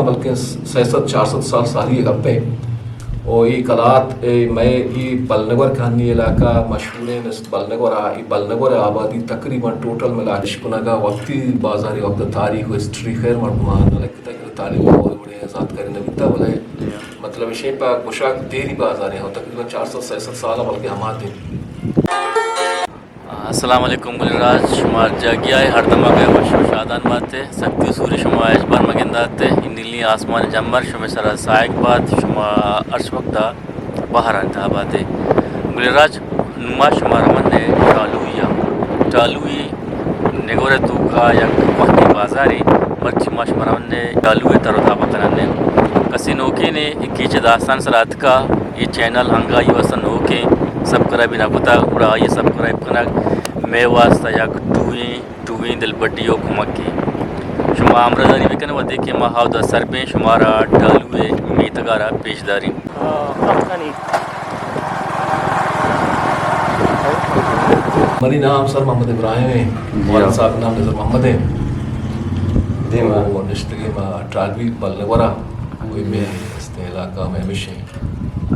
بلکیں سئے سد چار سد سال ساری ءِ گپ ایں۔ او اے کلات، اے مئے اے بلنگور کہ ہنی علاقہ مشہور ایں، نست بلنگور ءَ، اے بلنگور ءِ آبادی تقریباً ٹوٹل ملا اشکنگ ءَ وقتی بازاری وقت تاریخ و ہسٹری خیر مردماں نہ لکتگ کہ تعلیم ءِ وڑے زانتکاری نہ بیتگ، بلے مطلب ایشیں پہ گوشاک دیری بازاریں، او تقریباً چار سد سئے سد سال ءَ بلکیں ہما دیم۔ السلام علیکم گل راج، شما جاگی آئے ہر دمگ ءَ وش و شادان بات ئے۔ سختی و سوری شما ہچبر مگندات ئے۔ اے نیلیں آسمان جمبر شمے سرا ساہگ بات، شما ہرچ وقت ءَ بہر انت آبات ئے۔ گل راج، نوں ما شما روان ئے ٹالوئی ءَ۔ ٹالوئی نگور ءِ توکا یک وہدی بازارے، مرچی ما شما روان ئے ٹالوئی ءِ تر و تابا کنان ئے۔ کسے نوکینے اے کیچ ءِ داستان سرا اتکا، اے چینل ہنگا اے واسطہ نوکیں، سبسکرائب نہ کتا، گڑا آئی سبسکرائب کنگ مئے واسطہ یک ٹوہیں، ٹوہیں دلبڈی و کمکے۔ شما ہمراہداری بکن وھدے کہ ما ہاودا سر بیں، شمارا ٹالوئی ءِ میتگارا پیش داریں۔ منی نام سر محمد ابراہیم ایں، جی والد ہاں۔ صاحب نام نظر محمد ایں۔ دیما۔ او نشتگیں ما ٹالوئی بلنگورا، کوئی میں استیں علاقہ میں ہمیشہ۔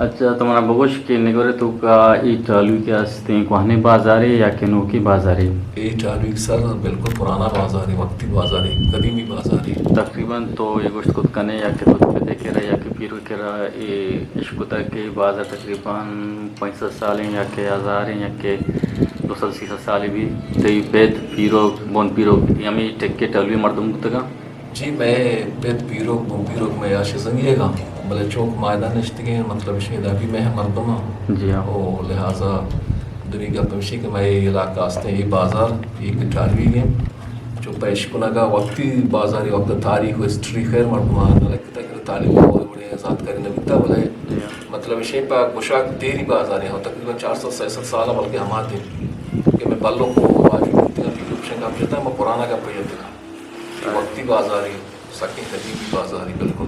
اچھا، تو منا بگوش کہ نگور ءِ توکا اے ٹالوئی کہ استیں کوہنیں بازارے یا کہ نوکیں بازارے؟ اے ٹالوئی سر بالکل پرانا بازارے، وقتی بازارے، قدیمی بازارے۔ تقریباً تو اے گوشت کت کنے یا کہ تو پتے کرا یا کہ پیرو کرا اے اشکتگ کہ بازار تقریباً پنچ سد سالیں یا کہ ہزاریں یا کہ دو سد سی سد سالے بی، تئی پت پیروک، بن پیروک، اے ہمے ٹکے ٹالوئی مردم بوتگاں؟ جی، مئے پت پیروک، بن پیروک مئے آ شزنگی ئیگاں، بلے چونکہ ما ادا نشتگیں، مطلب ایشی ادا بی مئے مردماں۔ جی ہاں۔ او لہذا دومی گپ ہمیشی کہ مئے علاقہ استیں، اے بازار، اے کہ ٹالوئی ایں، چو پہ اشکنگا وقتی بازاری وقت تاریخ و ہسٹری خیر مردماں نہ لکتگ کہ تعلیم ءِ وڑے زانتکاری نہ بیتگ، بلے جی ہاں۔ مطلب ایشیں پہ گوشاک دیری بازاریں، او تقریباً چار سد سئے سد سال ءَ بلکیں ہما دیم کہ مئے بلوک و واجو بوتگاں، پیروک شنگا جتا، ما پرانا گپ جتگاں۔ اے وقتی بازارے، سکیں قدیمی بازارے، بالکل۔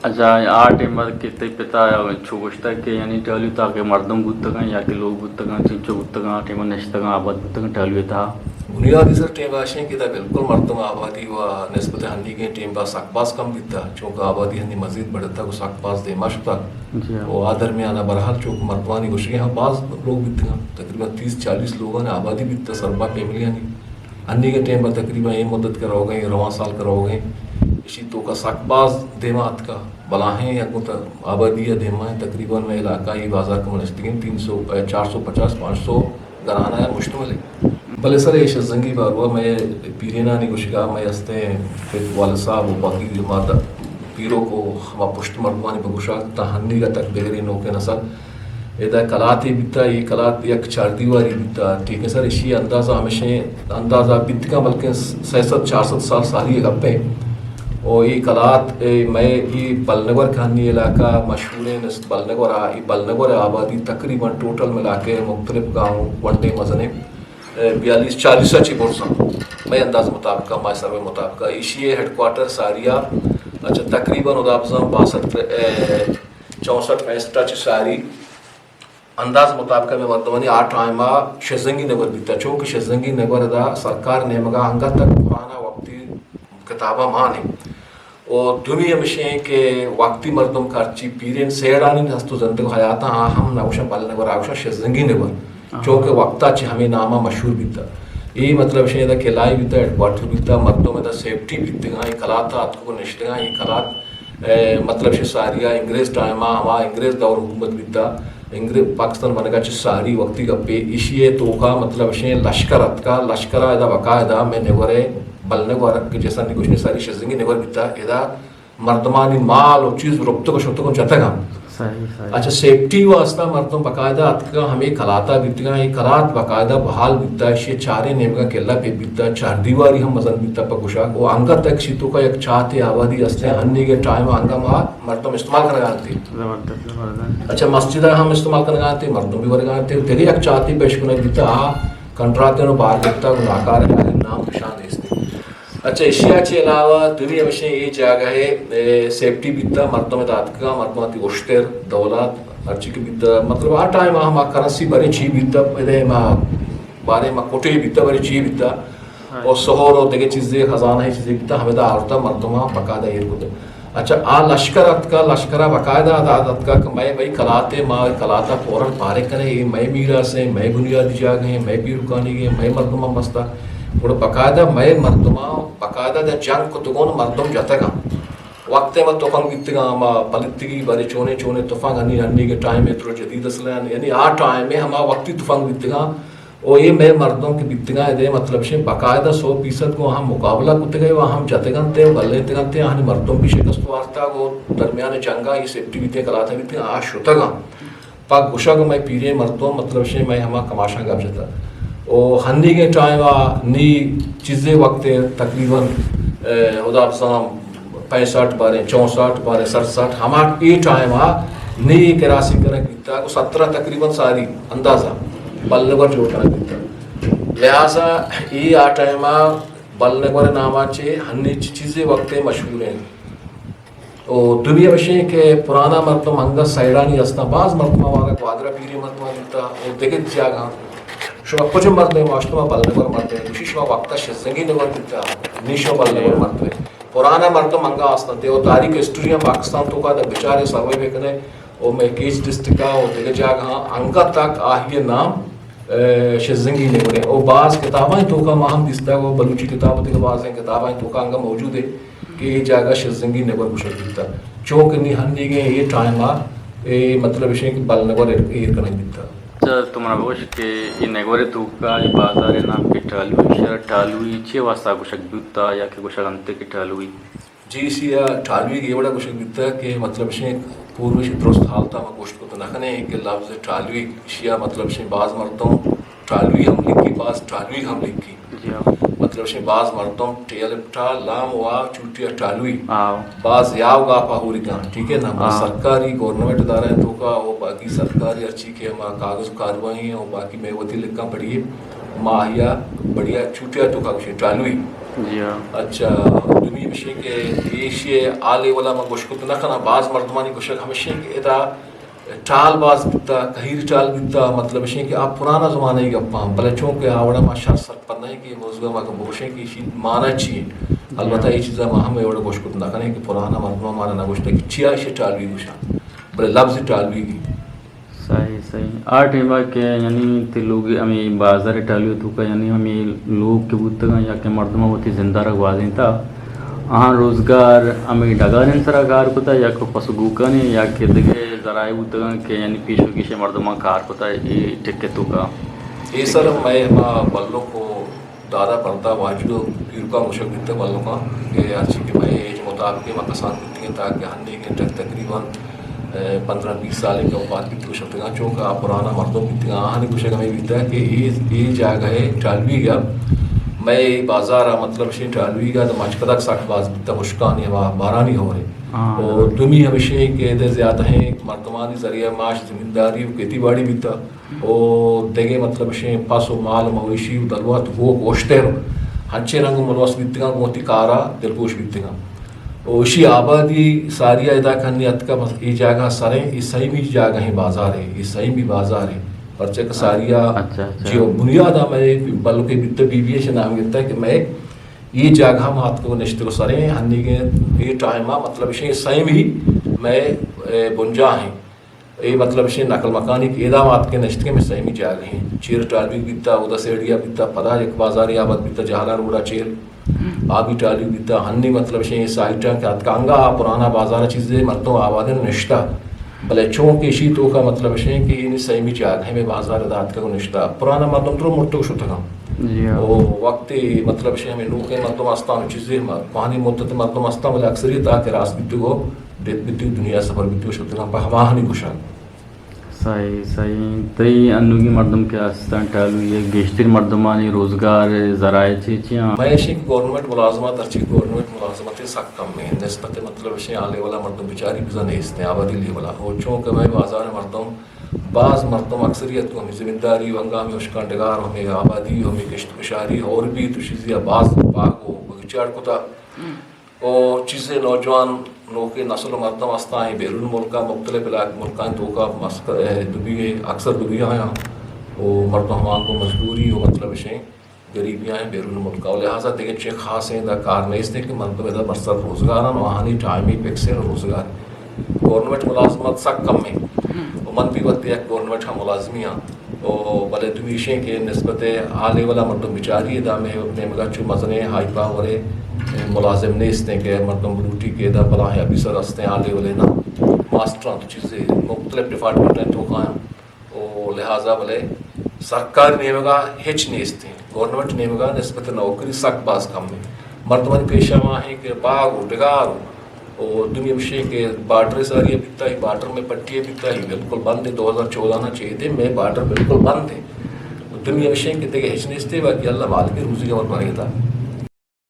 اچھا، آ ٹائم ءَ کہ تئی پتا چو گوشتگ کہ یعنی ٹالوئی تاکہ مردم بوتگاں یا کہ لوگ بوتگاں، چنچو بوتگاں، آ ٹائم ءَ نشتگاں، آباد بوتگاں ٹالوئی ءِ تہا؟ بنیادی سر ٹائم ءَ اشیں کہ ادا بالکل مردم آبادی و نسبت ہنیگیں ٹائم ءَ سک باز کم بیتگ، چونکہ آبادی ہنی مزید بڑھتگ و سک باز دیما شتگ۔ جی ہاں۔ و آ درمیان ءَ بہرحال چونکہ مردمانی گوشگیں ہم باز لوگ بیتگاں، تقریباً تیس چالیس لوگانی آبادی بیتگ، سربا فیملیانی۔ انیگیں ٹائم ءَ تقریباً اے مدت کہ روگ ءَ ایں، رواں سال کہ روگ ءَ ایں، ایشی توکا سک باز دیما اتکا، بلاہیں یک گوں آبادی ءَ دیما ایں، تقریباً مئے علاقہ ءَ اے بازار کہ ما نشتگیں تین سو، چار سو پچاس، پانچ سو گھرانہ ءَ مشتمل ایں۔ بلے سر اے شزنگی باروا مئے پیرینانی گوشگا مئے استیں پت والد صاحب و باقی ماتا پیروک و ہما پشت مردمانی بگوشا تا ہنیگا تک بغیر نوکیں نسل ادا کلاتے بیتا، اے کلات یک چاردیواری بیتا، ٹھیک ہے سر، اشی اندازہ ہمیشیں اندازہ بیتگاں، بلکیں سئے سد چار سد سال ساری گپے۔ او اے کلات، اے مئے اے بلنگور کہانی علاقہ مشہوریں است، بلنگور آ، اے بلنگور آبادی تقریباً ٹوٹل ملا کے مختلف گاؤں ونڈے مزنیں، اے بیالیس چالیس چی برساں، مئے انداز مطابق، مئے سروے مطابق، ایشی ہیڈ کوارٹر ساریا، اچھا تقریباً ادا بزاں باسٹھ، اے، چونسٹھ پینسٹھ ءَ چہ ساری انداز مطابق ہمے مردمانی آ ٹائم ءَ شزنگی نگور بیتا، چونکہ شزنگی نگور ادا سرکار نیمگا انگت تک پرانا وقتی کتاباں مان انت۔ و دومی ہمشیں کہ وقتی مردم کہ ہرچی پیرین سیڑانی ہست و زندگ حیاتاں آ ہم نہ گوشن بل نگور، آ گوشن شزنگی نگور، چونکہ وقتا چہ ہمے ناما مشہور بیتا۔ اے مطلب شیں ادا قلعہ بیتا، ہیڈ کوارٹر بیتا، مردم ادا سیفٹی بیتگاں، اے کلاتا اتکو نشتگاں، اے کلات اے، مطلب شے ساریا انگریز ٹائما ہما انگریز دور حکومت بیتا، انگریز پاکستان بنگا چہ ساری وقتی گپے ایشی ءِ توکا مطلب شے لشکر اتکا، لشکر ادا باقاعدہ مئے نگورے بل نگور کہ جیسا نگوشنے ساری شزنگی نگور بیتا، ادا مردمانی مال و چیز رپتگ و شتگ و جتگاں۔ صحیح، صحیح۔ اچھا، سیفٹی واسطہ مردم باقاعدہ اتکگاں، ہمے کلاتا بیتگاں، اے کلات باقاعدہ بحال بیتا، ایشی چاریں نیمگا قلعہ پہ بیتا، چار دیواری ہم مزن بیتا پہ گوشاک، و انگت تک شی توکا یک چاتے آبادی ہستیں، ہنیگے ٹائم انگا ما مردم استعمال کنگا انتی۔ زبردست، زبردست۔ اچھا، مسجد ہم استعمال کنگا انتی، مردم بھی ورگا انتی، دگہ یک چاتے پیش کنگ بیتا، آ کنٹراتیں و بار گپتا، گناہکار، نام نشان نیستی۔ اچھا، ایشی ءَ چہ علاوہ دومی ہمیشیں اے جاگہ ءِ، اے، سیفٹی بیتا، مردم ادا اتکگاں، مردم وتی اشتر، دولت، ہرچی کہ بیتا، مطلب آ ٹائم ءَ ہما کرنسی برے چی بیتا، ادے ما بارے ما کٹے بیتا، برے چی بیتا، ہاں۔ اور سہر اور دگہ چیزے، خزانہ چیزے بیتا، ہمیں دا آورتا مردم باقاعدہ ایر کتا۔ اچھا، آ لشکر اتکا، لشکر ءَ باقاعدہ ادا اتکا کہ مئے بھئی کلات ءَ، ما کلات ءَ فوراً پارے کنیں، اے مئے میراث ایں، مئے بنیادی جاگہ ایں، مئے پیرکانیگ ایں، مئے مردماں بستہ۔ گڑا باقاعدہ مئے مردماں باقاعدہ داں جنگ کتگون، مردم جتگاں۔ وقت ءَ ما تفنگ بیتگاں، ما پلیتگی بارے چونیں چونیں تفنگ، ہنی ہنیگے ٹائم ءَ ترو جدید اسلحہ، یعنی آ ٹائم ءَ ہما وقتی تفنگ بیتگاں۔ او اے مئے مردم کہ بیتگاں ادے، مطلب شے باقاعدہ سو فیصد گوں ہم مقابلہ کتگے و ہم جتگنتے و بلینتگنتے، آہانی مردم بھی شکست وارتگ و درمیان جنگا اے سیفٹی بیتیں، کلاتہ بیتیں، آ شتگاں۔ پہ گوشگ مئے پیریں مردم، مطلب شے مئے ہما کماشاں گپ جتا۔ او ہنیگیں ٹائم آ نی چیزے وقت تقریباً، اے، ہدا بزاں پینسٹھ باریں، چونسٹھ باریں، سڑسٹھ، ہما اے ٹائم آ نی کراسنگ کنگ بیتا، او سترہ تقریباً ساری اندازہ بلنگور جوڑ کنگ بیتا۔ لہذا اے آ ٹائم آ بلنگور نام آ چے ہنی چ-، چیزے وقت مشہور ہیں۔ او دومی ہمشیں کہ پرانا مردم انگت سائیڈانی ہستاں، باز مردم ہمارا گوادر پیری مردم بیتا او دگہ جاگہ۔ شما کجا مردم؟ ما شما بلنگور مردم، گوشی شما وقتا شزنگی نگور بیتا، نی شما بلنگور مردم۔ پرانا مردم انگا ہستاں، دیو تاریخ ہسٹوری ہم پاکستان توکا در بچارے سروے بکنے، او مئے کیچ ڈسٹرکٹ ء او دگہ جاگہاں انگت تک آہی ء نام، اے، شزنگی نگوریں۔ او باز کتابانی توکا ما ہم دیستگ، او بلوچی کتاب و دگہ بازیں کتابانی توکا انگا موجود ہے کہ اے جاگہ شزنگی نگور گوشگ بیتا۔ چونکہ نی ہنیگیں اے ٹائم ء اے مطلب اشیں کہ بل نگور ایر کنگ بیتا۔ اچھا، تو منا بگوش کہ اے نگور توکا اے بازار نام کہ ٹالوی، شہر ٹالوی چے واسطہ گوشگ بیتا یا کہ گوشگ انت کہ ٹالوی؟ جی، ایشی ء ٹالویگ اے وڑا گوشگ بیتگ کہ مطلب اشیں پوروی اشی درست حالت ء ما گوشت کت نہ کنیں کہ لفظ ٹالویگ، ایشی ء مطلب اشیں باز مردم ٹالوی ہم لکھی، باز ٹالویگ ہم لکھی۔ جی ہاں۔ مطلب اشیں باز مردم ٹی الف ٹا لام وا چوٹی ء ٹالوی۔ ہاں۔ باز یاو گاپا ہوری کن، ٹھیک ہے نا؟ ہاں۔ سرکاری گورنمنٹ ادارہ توکا او باقی سرکاری ہرچی کہ ہما کاغذ و کاروائی ہیں او باقی میں وتی لکھاں پڑھیے۔ ماہیا بڑھیا چوٹیا توکا گوشی ٹالوی۔ جی ہاں۔ اچھا، دومی بشے کہ ایشی آ لیولا من گوش کت نہ کناں، باز مردمانی گوشگ ہمشی کہ ادا ٹال باز بیتا، کہیر ٹال بیتا، مطلب اشیں کہ آ پرانا زمانہ ای گپاں، بلے چونکہ آ وڑا ما شر سرپد نہیں کہ موضوع ما کہ بگوشیں کہ ایشی معنی چی ہے۔ جی البتہ ہاں۔ اے چیزا ما ہم اے وڑا گوش کت نہ کنیں کہ پرانا مردم مارا نہ گوشتا کہ چیا ایشی ٹالوی گوشاں، بلے لفظ ٹالوی گی۔ صحیح، صحیح۔ آ ٹائم ء کہ یعنی تی لوگ ہمیں بازار ٹالیو توکا یعنی ہمیں لوگ کہ بوتگاں یا کہ مردماں وتی زندہ را گوازینتا، آہاں روزگار ہمیں ڈگاریں سرا کار کتا یا کہ پس و گوکانی یا کہ دگہ ذرائع بوتگاں کہ یعنی پیش و گیش مردماں کار کتا اے ٹکے توکا؟ اے سر مئے ہما بلوک و دادا پردا واجو پیرکاں گوشگ بیتگ بلوکاں کہ ہرچی کہ مئے ایج مطابق ما کسان بیتگیں تاکہ ہنیگیں تک تقریباً، اے، پندرہ بیست سالے کہ وفات بیتگ و شتگاں، چونکہ آ پرانا مردم بیتگاں، آہانی گوشگ ہمے بیتگ کہ اے، اے جاگہ ٹالویگ ء مئے بازار ء مطلب شیں ٹالویگ ء مچکدگ سک باز بیتگ، ہشکانی ہما بارانی ہورے۔ ہاں۔ و دومی ہمشیں کہ ادے زیادہ ہیں مردمانی ذریعہ معاش زمینداری و کھیتی باڑی بیتگ۔ و دگہ مطلب اشیں پس و مال مویشی و دلوت گوک اشتر ہنچیں رنگ و ملوث بیتگاں گوں وتی کارا دلگوش بیتگاں۔ و اشی آبادی ساریا ادا کنی اتکا بس اے جاگہ سریں، اے سیمی جاگہیں بازارے، اے سیمی بازارے۔ پرچہ کہ ساریا اچھا، اچھا۔ جی و بنیادا مئے بلکہ بیتہ بی بی ایش نام گپتہ کہ مئے اے جاگہ ما اتکو نشتگو سریں، ہنیگیں اے ٹائما مطلب اشیں سیمی مئے، اے، بنجاہیں۔ اے مطلب اشیں نقل مکانی کہ ادا ما اتکیں نشتگیں مئے سیمی جاگہ ہیں۔ چیر ٹالویگ بیتا، اودا سیڑیا بیتا، پدا یک بازارے آباد بیتا، جہلا روڈا چیر۔ آ بھی ٹالویگ بیتا، ہنی مطلب اشیں اے سائٹاں کہ اتکا انگا آ پرانا بازار چیزے مردم آبادیں نشتا۔ بلے چون کہ اشی توکا مطلب اشیں کہ اے سیمی جاگہ ہیں مئے بازار ادا اتکا نشتا۔ پرانا مردم درو مرتگ شتگاں۔ جی ہاں۔ او وقتی مطلب اشیں ہمیں نوکیں مردم استان چیزے ما-، کوہنی مدت مردم استان بلے اکثریت آ کہ راست بیتگو ڈیتھ بیتی و دنیا سفر بیتی و شتگاں پہ ہماہانی گوشگ۔ صحیح، صحیح۔ تئی انوگی مردم کہ ہستن ٹالوی ء گیشتر مردمانی روزگار ذرائع چی چی آں؟ مئے اشیں کہ گورنمنٹ ملازمت، ہرچی گورنمنٹ ملازمت سک کم ہیں۔ نسبت مطلب اشیں آ لیولا مردم بچاری بزن نیست ہیں، آبادی لیولا۔ اور چونکہ مئے بازار مردم، باز مردم اکثریت کو ہمیں زمینداری و ہنگامی اشکان ڈگار و ہمیں آبادی و ہمیں کشت کشاری اور بھی تو چیزی باز باغ و بگیچہ اڑ کتا۔ و چیزے نوجوان نوکیں نسل و مردم ہستاں، اے بیرون ملکاں، مختلف علاق-، ملکانی توکا مسک-، اے، دبی، اکثر دبی آیاں و مردم ہمانگو مزدوری و مطلب اشیں گریبیاں ہیں بیرون ملک ءَ، لہذا دگہ چے خاصیں دا کار نیست کہ مردم ادا برسر روزگار ہیں، آہانی ٹائمی فکس ہیں روزگار۔ گورنمنٹ ملازمت سک کم ہیں، و من بھی وقتی یک گورنمنٹ ہم ملازمی ہاں۔ و بلے دومی ایشیں کہ نسبت آ لیول ءَ مردم بچاری، ادا مئے نیمگا چو مزنیں ہائی پاور ملازم نیست ہیں کہ مردم بلوٹی کہ ادا بلاہیں آفیسر ہستیں آ لیول ءَ نا، ماسٹر ہیں تو چیزیں مختلف ڈپارٹمنٹ ہیں تو کھایا۔ و لہذا بلے سرکاری نیمگا ہچ نیست ہیں، گورنمنٹ نیمگا نسبت نوکری سک باز کم ہیں۔ مردمانی پیشہ ما ہیں کہ باغ و ڈگار و، و دومی ہمشی کہ بارڈر ساری بیتا ہی، بارڈر میں پٹی بیتا ہی بالکل بند ہے، دو ہزار چودہ نا چیدے میں بارڈر بالکل بند ہے۔ و دومی ہمشی کہ دیگه ہچ نیست ہے، باقی اللہ مالک روزی گور بنے دا۔